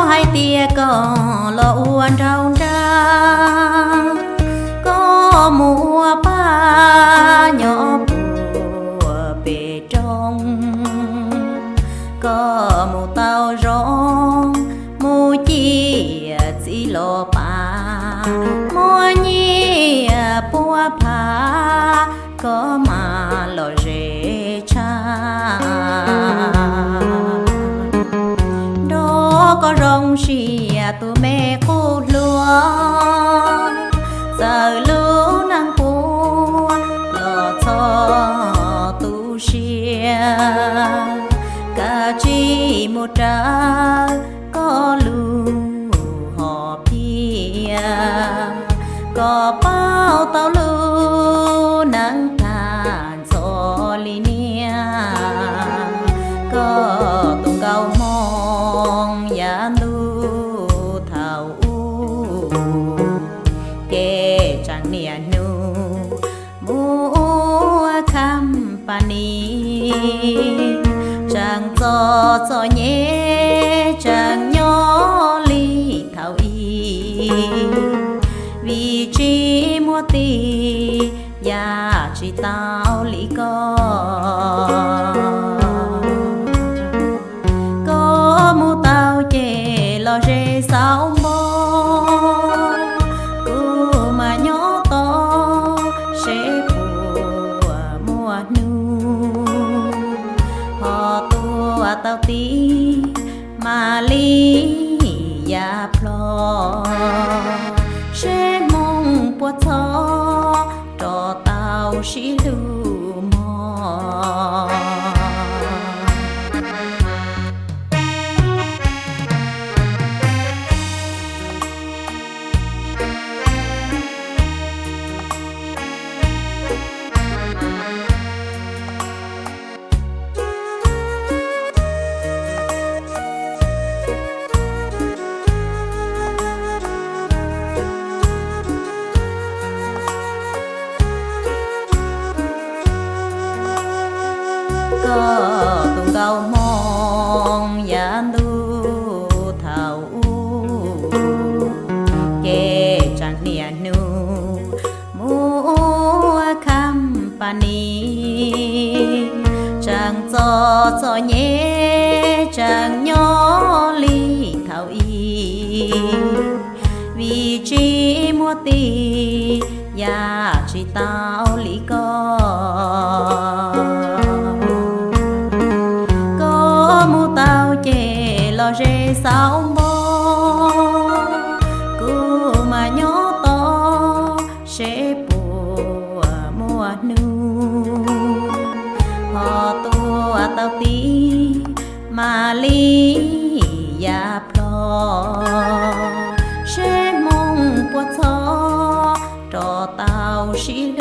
Hais tias koj los ua nraug nrag, koj mus ua pab nyob puag pem roob, koj mus tau zoo, mus ciaj txiv los pab, muaj nyiaj puab phav, koj mas lom zem tshaj. Nrog koj zoo siab tus me qub hluas, txawm lub neej puas los txhob tu siab, kav tsij mus raws koj lub hom phiaj, koj paub tau lub neej tag ntxhov li niag, koj tus nkauj hmoo yav ntuj thaum ub, ces tseem niaj hnub mus ua company, tseem txom txom nyem tseem nyob li thaum ub, vim tsis muaj tij yam tsis tau li koj. Koj mus tau ces los ze xauv npo, kuv mas nyob tos seb puas muaj hnub ho tuaj tau tij mam li ya plho, seb hmoov puas txog rov tau sib hlub mog. Koj tus nkauj hmoo yav ntuj thaum ub, ces tseem niaj hnub mus ua company, tseem txom txom nyem tseem nyob li thaum ub, vim tsis muaj tij yam tsis tau li koj. Koj mus tau ces los ze xauv npo, kuv mas nyob tos seb puas muaj hnub ho tuaj tau tij mam li ya plho, seb hmoov puas txog rov tau sib